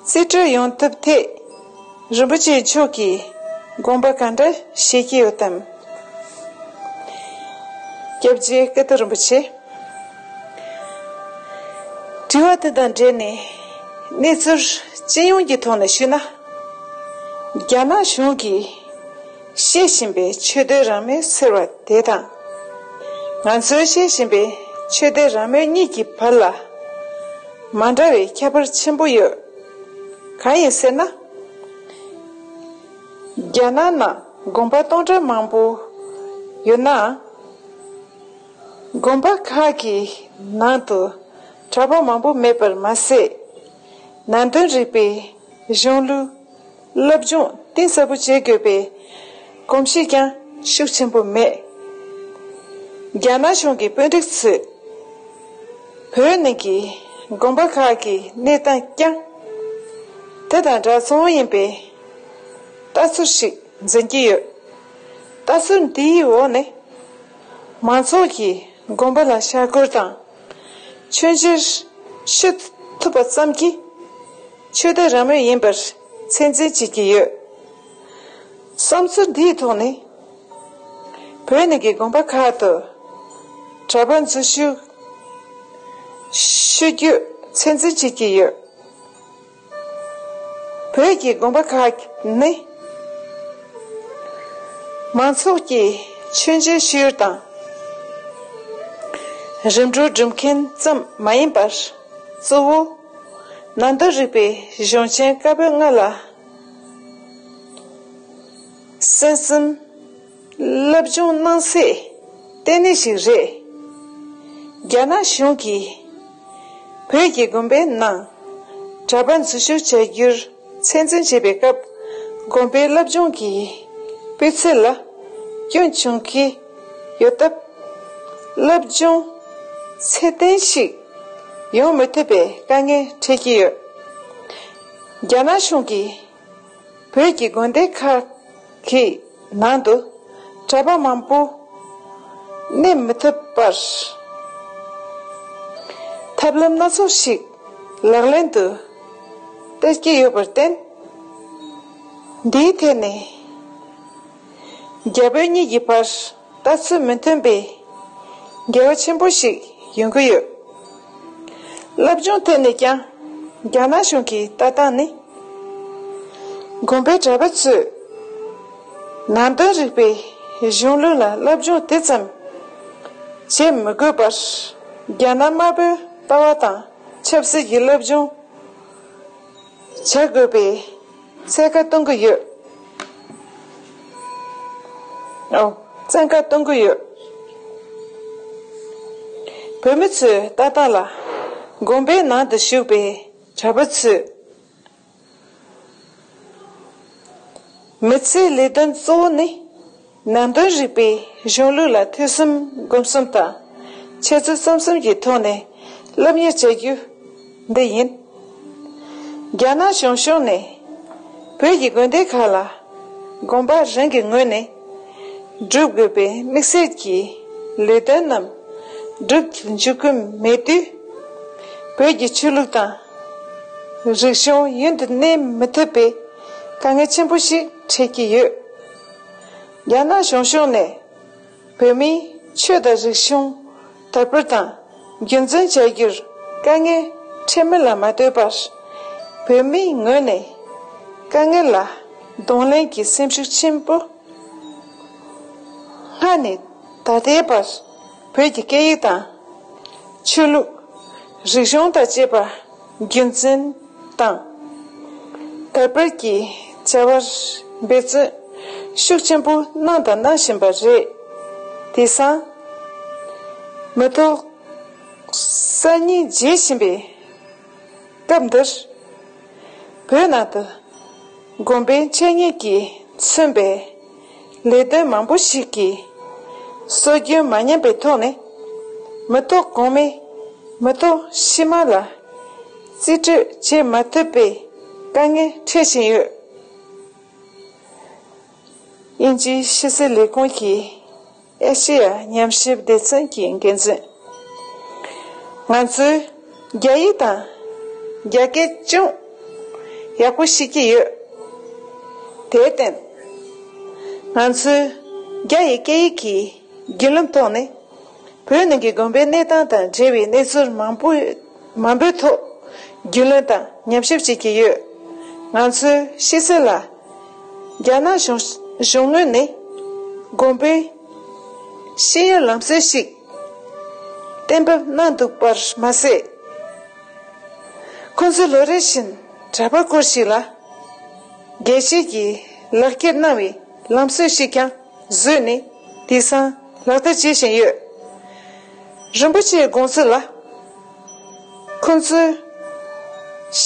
རྩིས་སྤྲོད་ཡོང་ཐབས་ཐད། རིན་པོ་ཆེ་མཆོག་གིས་དགོངས་པ་གང་འདྲ་བཞེས་ཀྱི་ཡོད་དམ། སྐྱབས་རྗེ་ཀིརྟི་རིན་པོ་ཆེ། དྲི་བ་དེ་དང་འབྲེལ་ནས་གནས་ཚུལ་སྤྱི་ཡོངས་ཀྱི་ཐོག་ནས་ཞུས་ན། རྒྱ་ནག་གཞུང་གིས་བཤད་བཞིན་པའི་ཆོས་དད་རང་མོས་ཟེར་བ་དེ་དང་། ང་ཚོས་བཤད་བཞིན་པའི་ཆོས་དད་རང་མོས་གཉིས་ཀྱི་བར་ལ་མ་འདྲ་བའི་ཁྱད་པར་ཆེན་པོ་ཡོད། གང་ཡིན་ཟེར་ན། རྒྱ་ནག་ནང་དགོན་པ་སྟོང་ཕྲག་མང་པོ་ཡོད་ནའང་། དགོན་པ་ཁག་གི་ནང་དུ་གྲྭ་པ་མང་པོ་མེད་པར་མ་ཟད། ནང་དོན་རིག་པའི་གཞུང་ལུགས་སློབ་སྦྱོང་གཏིང་ཟབ་པོ་བྱེད་དགོས་པའི་གོམས་གཤིས་ཀྱང་ཤུགས་ཆེན་པོ་མེད། རྒྱ་ནག་གཞུང་གི་དཔོན་རིགས་ཚོས་བོད་ནང་གི་དགོན་པ་ཁག་གི་གནས་སྟངས་ཀྱང་དེ་དང་འདྲ་མཚུངས་ཡིན་པའི་ལྟ་ཚུལ་ཞིག་འཛིན་གྱི་ཡོད། ལྟ་ཚུལ་འདིའི་འོག་ནས་མང་ཚོགས་ཀྱིས་དགོན་པ་ལ་ཞྭ་སྒོར་དང་མཆོད་མཇལ་ཞུ་ཐུབ་པ་ཙམ་གྱིས་ཆོས་དད་རང་མོས་ཡིན་པར་ཚད་འཛིན་བྱེད་ཀྱི་ཡོད། བསམ་ཚུལ་འདིའི་ཐོག་ནས་བོད་ནང་གི་དགོན་པ་ཁག་ཏུ་གྲྭ་པ་འཛུལ་ཞུགས་ཞུ་རྒྱུ་ཚད་འཛིན་བྱེད་ཀྱི་ཡོད། བོད་ཀྱི་དགོན་པ་ཁག་ནི་མང་ཚོགས་ཀྱིས་མཆོད་མཇལ་ཞུ་ཡུལ་དང་རིམ་གྲོ་སྒྲུབ་མཁན་ཙམ་མ་ཡིན་པར་གཙོ་བོ་ནང་དོན་རིག་པའི་གཞུང་ཆེན་བཀའ་པོད་ལྔ་ལ་གསན་བསམ་སློབ་སྦྱོང་གནང་སའི་ལྟེ་གནས་ཤིག་རེད། རྒྱ་ནག་གཞུང་གིས་བོད་ཀྱི་དགོན་པའི་ནང་གྲྭ་པ་འཛུལ་ཞུགས་བྱ་རྒྱུར་ཚད་འཛིན་བྱེད་པའི་སྐབས་དགོན་པའི་སློབ་སྦྱོང་གི་སྤུས་ཚད་ལ་སྐྱོན་བྱུང་གི་ཡོད་སྟབས། སློབ་སྦྱོང་ཚད་ལྡན་ཞིག་ཡོང་མི་ཐུབ་པའི་དཀའ་ངལ་འཕྲད་ཀྱི་ཡོད། རྒྱ་ནག་གཞུང་གིས་བོད་ཀྱི་དགོན་སྡེ་ཁག་གི་ནང་དུ་གྲྭ་པ་མང་པོ་གནས་མི་ཐུབ་པར་ཐབས་ལམ་སྣ་ཚོགས་ཤིག་ལག་ལེན་དུ་བསྟར་གྱི་ཡོད་པར་བརྟེན། འདིའི་ཐད་ནས་རྒྱ་བོད་གཉིས་ཀྱི་བར་ལྟ་ཚུལ་མི་མཐུན་པའི་འགལ་བ་ཆེན་པོ་ཞིག་ཡོང་གི་ཡོད། སློབ་སྦྱོང་ཐད་ནས་ཀྱང་རྒྱ་ནག་གཞུང་གི་ལྟ་སྟངས་ནི། དགོན་པའི་གྲྭ་པ་ཚོས་ནང་དོན་རིག་པའི་གཞུང་ལུགས་ལ་སློབ་སྦྱོང་དེ་ཙམ་བྱེད་མི་དགོས་པར་རྒྱ་ནག་དམར་པོའི་ལྟ་བ་དང་ཆབ་སྲིད་ཀྱི་སློབ་སྦྱོང་བྱ་དགོས་པའི་བཙན་བཀའ་གཏོང་གི་ཡོད། ཨོ། བཙན་བཀའ་གཏོང་གི་ཡོད། བོད་མི་ཚོའི་ལྟ་སྟངས་ལ་དགོན་པའི་ནང་དུ་བཞུགས་པའི་གྲྭ་པ་ཚོས་མི་ཚེའི་ལས་དོན་གཙོ་བོ་ནི། ནང་དོན་རིག་པའི་གཞུང་ལུགས་ལ་ཐོས་བསམ་སྒོམ་གསུམ་དང་འཆད་རྩོད་རྩོམ་གསུམ་གྱི་ཐོག་ནས་སློབ་གཉེར་བྱ་རྒྱུ་འདི་ཡིན། རྒྱ་ནག་གཞུང་ཕྱོགས་ནས་ བོད་ཀྱི་དགོན་སྡེ་ཁག་ལ་དགོན་པ་རང་གི་ངོས་ནས་སྒྲུབ་དགོས་པའི་དམིགས་བསལ་གྱི་ལས་དོན་རྣམས་སྒྲུབ་འཇུག་གི་མེད་དུས། བོད་ཀྱི་ཆོས་ལུགས་དང་རིག་གཞུང་ཡུན་དུ་གནས་མི་ཐུབ་པའི་དཀའ་ངལ་ཆེན་པོ་ཞིག་འཕྲད་ཀྱི་ཡོད། རྒྱ་ནག་གཞུང་ཕྱོགས་ནས་བོད་མིའི་ཆོས་དང་རིག་གཞུང་དར་སྤེལ་དང་རྒྱུན་འཛིན་བྱ་རྒྱུར་དཀའ་ངལ་འཕྲད་མིན་ལ་མ་ལྟོས་པར། བོད་མིའི་ངོས་ནས་དཀའ་ངལ་ལ་གདོང་ལེན་གྱི་སེམས་ཤུགས་ཆེན་པོ། སྔར་ནས་ད་ལྟའི་བར་བོད་ཀྱི་སྐད་ཡིག་དང་། ཆོས་ལུགས། རིག་གཞུང་དང་བཅས་པ་རྒྱུན་འཛིན་དང་། དར་སྤེལ་གྱི་བྱ་བར་འབད་བརྩོན་ཤུགས་ཆེན་པོ་གནང་དང་གནང་བཞིན་པ་རེད། དེང་སང་མི་ཐོག་གསར་རྙིང་རྒྱས་བཞིན་པའི་སྐབས་འདིར། བོད་ནང་དུ་དགོན་པའི་འཆད་ཉན་གྱིས་མཚོན་པའི་ལས་དོན་མང་པོ་ཞིག་གི་སྲོལ་རྒྱུན་མ་ཉམས་པའི་ཐོག་ནས། མི་ཐོག་གོང་མས་མི་ཐོག་ཕྱི་མ་ལ་རྩིས་སྤྲོད་བྱེད་མ་ཐུབ་པའི་དཀའ་ངལ་འཕྲད་བཞིན་ཡོད། དབྱིན་ཇིའི་ཕྱི་སྲིད་ལས་ཁུངས་ཀྱི་ཨེ་ཤེ་ཡ་ཉམས་ཞིབ་སྡེ་ཚན་གྱི་འགན་འཛིན། ང་ཚོས་རྒྱ་ཡིག་དང་རྒྱ་སྐད་ཅུང་ཡག་པོ་ཤེས་ཀྱི་ཡོད། དེར་བརྟེན། ང་ཚོས་རྒྱ་ཡི་སྐད་ཡིག་གི་བརྒྱུད་ལམ་ཐོག་ནས། བོད་ནང་གི་དགོན་པའི་གནས་སྟངས་དང་འབྲེལ་བའི་གནས་ཚུལ་མང་པོ་མང་པོའི་ཐོག་རྒྱུས་ལོན་དང་ཉམས་ཞིབ་བྱེད་ཀྱི་ཡོད། ང་ཚོའི་ཤེས་གསལ་ལ། རྒྱ་ནག་གཞུང་གཞུང་ངོས་ནས་དགོན་པའི་ཤེས་ཡོན་ལམ་སྲོལ་ཞིག་གཏན་འབེབས་གནང་འདུག་པར་མ་ཟད། ཁོང་ཚོས་ལོ་རེ་བཞིན་གྲྭ་པ་སྐོར་ཞིག་ལ་དགེ་བཤེས་ཀྱི་ལག་ཁྱེར་གནང་བའི་ལམ་སྲོལ་ཞིག་ཀྱང་བཟོས་ནས་དེང་སང་ལག་བསྟར་བྱེད་བཞིན་ཡོད། རིན་པོ་ཆེའི་དགོངས་ཚུལ་ལ། ཁོང་ཚོས་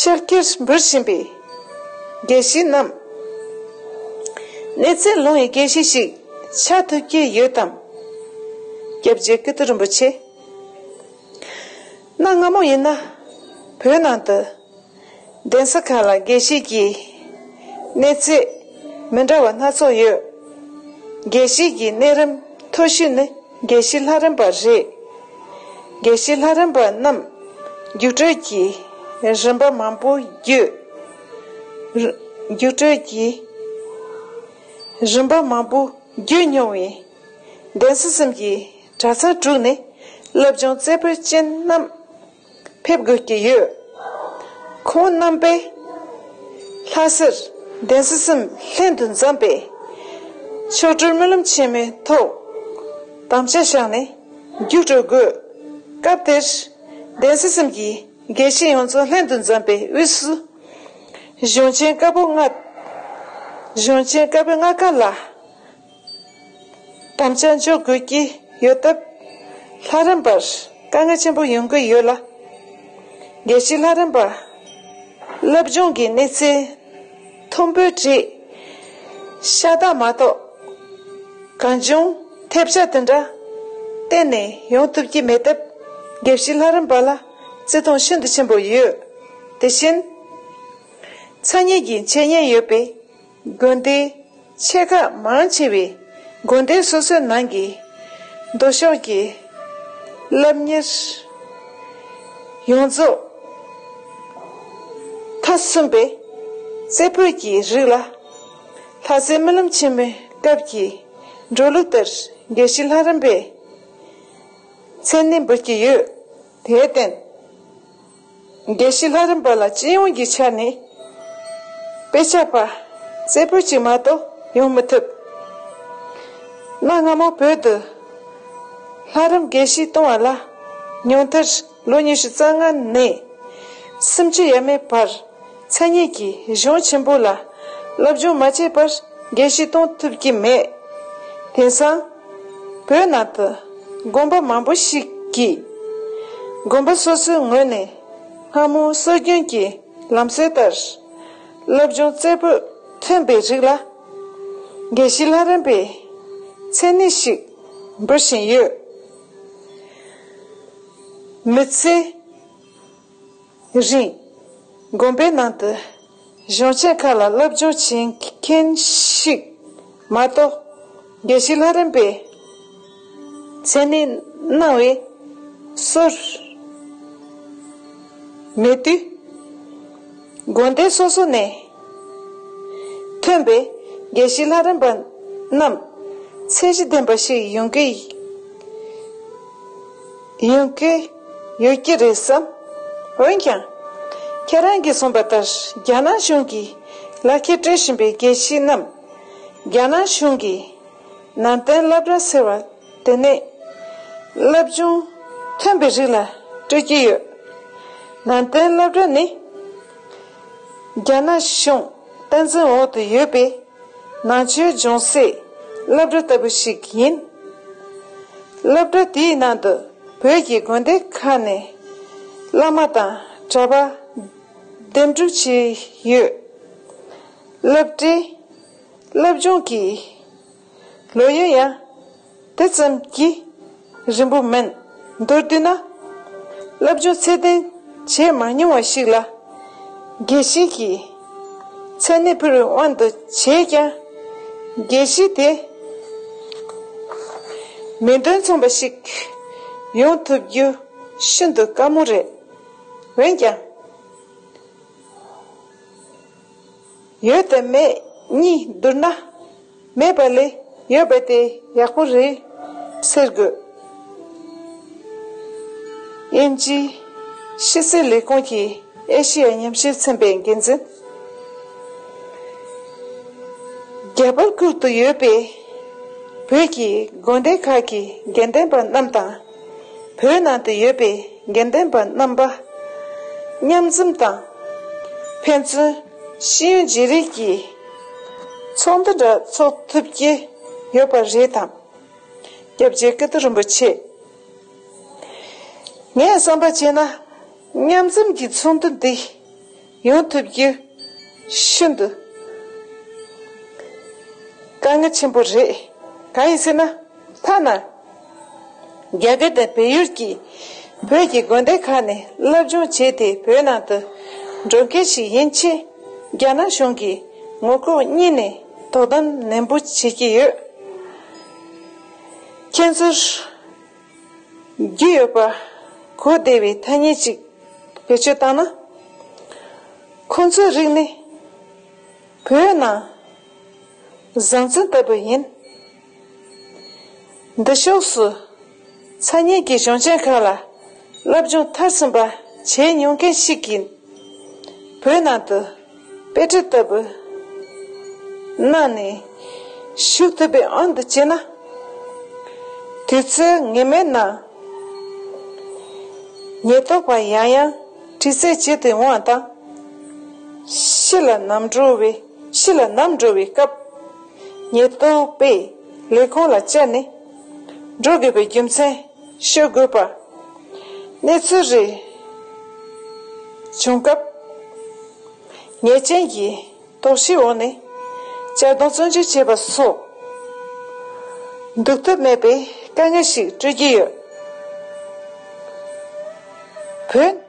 ཕྱག་འཁྱེར་འབུལ་བཞིན་པའི་དགེ་བཤེས་རྣམས་གནས་ཚད་ལོངས་ཡི་དགེ་བཤེས་ཤིག་ཆགས་ཐུབ་ཀྱི་ཡོད་དམ། སྐྱབས་རྗེ་ཀིརྟི་རིན་པོ་ཆེ། གནའ་སྔ་མོ་ཡིན་ན་བོད་ནང་དུ་གདན་ས་ཁག་ལ་དགེ་བཤེས་ཀྱི་གནས་ཚད་མི་འདྲ་བ་སྣ་ཚོགས་ཡོད། དགེ་བཤེས་ཀྱི་གནས་རིམ་མཐོ་ཤོས་ནི་དགེ་བཤེས་ལྷ་རམས་པ་རེད། དགེ་བཤེས་ལྷ་རམས་པ་རྣམས་རྒྱུགས་སྤྲོད་ཀྱི་རིམ་པ་མང་པོ་བརྒྱུད། རྒྱུགས་སྤྲོད་ཀྱི་རིམ་པ་མང་པོ་བརྒྱུད་མྱོང་བའི་གདན་ས་གསུམ་གྱི་གྲྭ་ཚང་དྲུག་ནས་སློབ་སྦྱོང་རྩེ་ཕུད་ཅན་རྣམས་ཕེབས་དགོས་ཀྱི་ཡོད། ཁོང་རྣམ་པས་ལྷ་སར་གདན་ས་གསུམ་ལྷན་དུ་འཛོམས་པའི་མཆོག་སྤྲུལ་སྨོན་ལམ་ཆེན་མོའི་ཐོག་དམ་བཅའ་བཞག་ནས་རྒྱུགས་སྤྲོད་དགོས། སྐབས་དེར་གདན་ས་གསུམ་གྱི་དགེ་བཤེས་ཡོངས་རྫོགས་ལྷན་དུ་འཛོམས་པའི་དབུས་སུ་གཞུང་ཆེན་བཀའ་པོད་ལྔ། གཞུང་ཆེན་བཀའ་པོད་ལྔ་ཀ་ལ་དམ་བཅའ་འཇོག་དགོས་ཀྱི་ཡོད་སྟབས། ལྷ་རམས་པར་དཀའ་ངལ་ཆེན་པོ་ཡོང་གི་ཡོད་ལ། དགེ་བཤེས་ལྷ་རམས་པ་སློབ་སྦྱོང་གི་གནས་ཚད་མཐོན་པོའི་གྲས་ཤ་སྟག་མ་གཏོགས། གང་བྱུང་ཐེབས་ཆག་དེ་འདྲ་གཏན་ནས་ཡོང་ཐུབ་ཀྱི་མེད་སྟབས། དགེ་བཤེས་ལྷ་རམས་པ་ལ་བརྩི་མཐོང་ཤིན་ཏུ་ཆེན་པོ་ཡོད། དེ་བཞིན་མཚན་ཉིད་ཀྱི་འཆད་ཉན་ཡོད་པའི་དགོན་སྡེ་ཆེ་ཁག་མང་ཆེ་བའི་དགོན་སྡེ་སོ་སོའི་ནང་གི་མདོ་ཕྱོགས་ཀྱི་སློབ་གཉེར་ཡོངས་རྫོགས་མཐའ་སྲུང་པའི་རྩེ་ཕུད་ཀྱི་རིགས་ལ། ལྷ་སའི་སྨོན་ལམ་ཆེན་མོའི་སྐབས་ཀྱི་འགྲོ་ལུགས་ལྟར་དགེ་བཤེས་ལྷ་རམས་པའི་མཚན་གནས་འབུལ་གྱི་ཡོད། དེར་བརྟེན། དགེ་བཤེས་ལྷ་རམས་པ་ལ་སྤྱི་ཡོངས་ཀྱི་ཆ་ནས་དཔེ་ཆ་པ་རྩེ་ཕུད་ཅིག་མ་གཏོགས་ཡོང་མི་ཐུབ། གནའ་སྔ་མོ་བོད་དུ་ལྷ་རམས་དགེ་བཤེས་གཏོང་བ་ལ་ཉུང་མཐར་ལོ་ཉི་ཤུ་རྩ་ལྔ་ནས་སུམ་ཅུ་ཡས་མས་བར་མཚན་ཉིད་ཀྱི་གཞུང་ཆེན་པོ་ལ་སློབ་སྦྱོང་མ་བྱས་པར་དགེ་བཤེས་གཏོང་ཐུབ་ཀྱི་མེད། དེང་སང་བོད་ནང་དུ་དགོན་པ་མང་པོ་ཞིག་གིས་དགོན་པ་སོ་སོའི་ངོས་ནས་སྔ་མོའི་སྲོལ་རྒྱུན་གྱི་ལམ་སྲོལ་ལྟར་སློབ་སྦྱོང་རྩེ་ཕུད་ཐོན་པའི་རིགས་ལ་དགེ་བཤེས་ལྷ་རམས་པའི་མཚན་གནས་ཤིག་འབུལ་བཞིན་ཡོད། མི་ཚེ་རིང་དགོན་པའི་ནང་དུ་ གཞུང་ཆེན་ཁག་ལ་སློབ་སྦྱོང་བྱེད་མཁན་ཞིག་མ་གཏོགས། དགེ་བཤེས་ལྷ་རམས་པའི་མཚན་གནས་གནང་བའི་སྲོལ་མེད་དུས། དགོན་སྡེ་སོ་སོ་ནས་ཐོན་པའི་དགེ་བཤེས་ལྷ་རམས་པ་རྣམས་ཚད་གཞི་ལྡན་པ་ཞིག་ཡོང་གི་ཡོང་གི་ཡོད་ཀྱི་རེད་བསམ། འོན་ཀྱང་། ཁྱེད་རང་གིས་གསུངས་པ་ལྟར་རྒྱ་ནག་གཞུང་གིས་ལག་ཁྱེར་སྤྲོད་བཞིན་པའི་དགེ་བཤེས་རྣམས་རྒྱ་ནག་གཞུང་གི་ནང་བསྟན་སློབ་གྲྭ་ཟེར་བ་དེ་ནས་སློབ་སྦྱོང་ཐོན་པའི་རིགས་ལ་སྤྲོད་ཀྱི་ཡོད། ནང་བསྟན་སློབ་གྲྭ་ནི་རྒྱ་ནག་གཞུང་བསྟན་འཛིན་འོག་ཏུ་ཡོད་པའི་ནང་ཆོས་ལྗོངས་གསེས་སློབ་གྲྭ་ལྟ་བུ་ཞིག་ཡིན། སློབ་གྲྭ་དེའི་ནང་དུ་བོད་ཀྱི་དགོན་སྡེ་ཁག་ནས་བླ་མ་དང་གྲྭ་པ་འདེམས་སྒྲུག་བྱས་ཡོད། སློབ་གྲྭའི་སློབ་སྦྱོང་གི་ལོ་ཡུན་ཡང་དེ་ཙམ་གྱིས་རིང་པོ་མིན། མདོར་བསྡུས་ན། སློབ་སྦྱོང་ཚད་ལྡན་བྱས་མ་མྱོང་བ་ཞིག་ལ་དགེ་བཤེས་ཀྱི་མཚན་གནས་ཕུལ་བའི་དབང་དུ་བྱས་ཀྱང་། དགེ་བཤེས་དེ་མིང་དོན་མཚུངས་པ་ཞིག་ཡོང་ཐུབ་རྒྱུ་ཤིན་ཏུ་དཀའ་མོ་རེད། འོན་ཀྱང་། ཡོད་དང་མེད་གཉིས་བསྡུར་ན། མེད་པ་ལས་ཡོད་པ་དེ་ཡག་པོ་རེད་ཟེར་དགོས། དབྱིན་ཇིའི་ཕྱི་སྲིད་ལས་ཁུངས་ཀྱི་ཨེ་ཤི་ཡ་ཉམས་ཞིབ་ཚན་པའི་འགན་འཛིན། རྒྱ་བལ་ཁུལ་དུ་ཡོད་པའི་བོད་ཀྱི་དགོན་སྡེ་ཁག་གི་དགེ་འདུན་པ་རྣམས་དང་། བོད་ནང་དུ་ཡོད་པའི་དགེ་འདུན་པ་རྣམ་པ་མཉམ་འཛོམས་དང་། ཕན་ཚུན་ཤེས་ཡོན་བརྗེ་རེས་ཀྱི་ཚོགས་འདུ་འདྲ་ཚོགས་ཐུབ་ཀྱི་ཡོད་པ་རེད་དམ། སྐྱབས་རྗེ་ཀིརྟི་རིན་པོ་ཆེ། ངས་བསམ་པ་བྱས་ན། མཉམ་འཛོམས་ཀྱི་ཚོགས་འདུ་འདི་ཡོང་ཐུབ་རྒྱུ་ཤིན་ཏུ་དཀའ་ངལ་ཆེན་པོ་རེད། གང་ཡིན་ཟེར་ན། ཐ་ན་རྒྱ་གར་དང་བལ་ཡུལ་གྱི་བོད་ཀྱི་དགོན་སྡེ་ཁག་ནས་སློབ་སྦྱོང་བྱས་ཏེ་བོད་ནང་དུ་འགྲོ་མཁན་ཞིག་ཡིན་ཕྱིན། རྒྱ་ནག་གཞུང་གིས་ངོ་ལྐོག་གཉིས་ནས་དོ་དམ་ནན་པོ་བྱེད་ཀྱི་ཡོད། ཁྱེད་ཚོར་རྒྱུས་ཡོད་པ་གོ་བདེ་བའི་ཐ་སྙད་ཅིག་བེད་སྤྱོད་བཏང་ན། ཁོང་ཚོའི་རིགས་ནི་བོད་ནང་བཟང་བཙོན་ལྟ་བུ་ཡིན། འདི་ཕྱོགས་སུ་ཚ་ཉེ་གི་གཞུང་ཆེན་ཁག་ལ་སློབ་སྦྱོང་མཐར་ཕྱིན་པ་བྱས་མྱོང་མཁན་ཞིག་གིས། བོད་ནང་དུ་དཔེ་ཁྲིད་ལྟ་བུ་གནང་ནས་བཞུགས་ཐུབ་པའི་དབང་དུ་བྱས་ན། དུས་ཚོད་ངེས་མེད་ནང་ཉེན་རྟོག་པ་ཡང་ཡང་དྲི་རྩད་བྱེད་དུ་འོང་བ་དང་། ཕྱི་ལ་ནམ་འགྲོ་བའི་ཕྱི་ལ་ནམ་འགྲོ་བའི་སྐབས་ཉེན་རྟོག་པས་ལས་ཁུངས་ལ་བཅར་ནས་འགྲོ་དགོས་པའི་རྒྱུ་མཚན་ཤོད་དགོས་པ། གནས་ཚུལ་རེ་བྱུང་སྐབས་ཉེས་ཅན་གྱི་དོགས་གཞིའི་འོག་ནས་གཅར་རྡུང་བཙོན་འཇུག་བྱས་པ་སོགས་འདུག་ཐབས་མེད་པའི་དཀའ་ངལ་ཞིག་སྤྲོད་ཀྱི་ཡོད། བོད་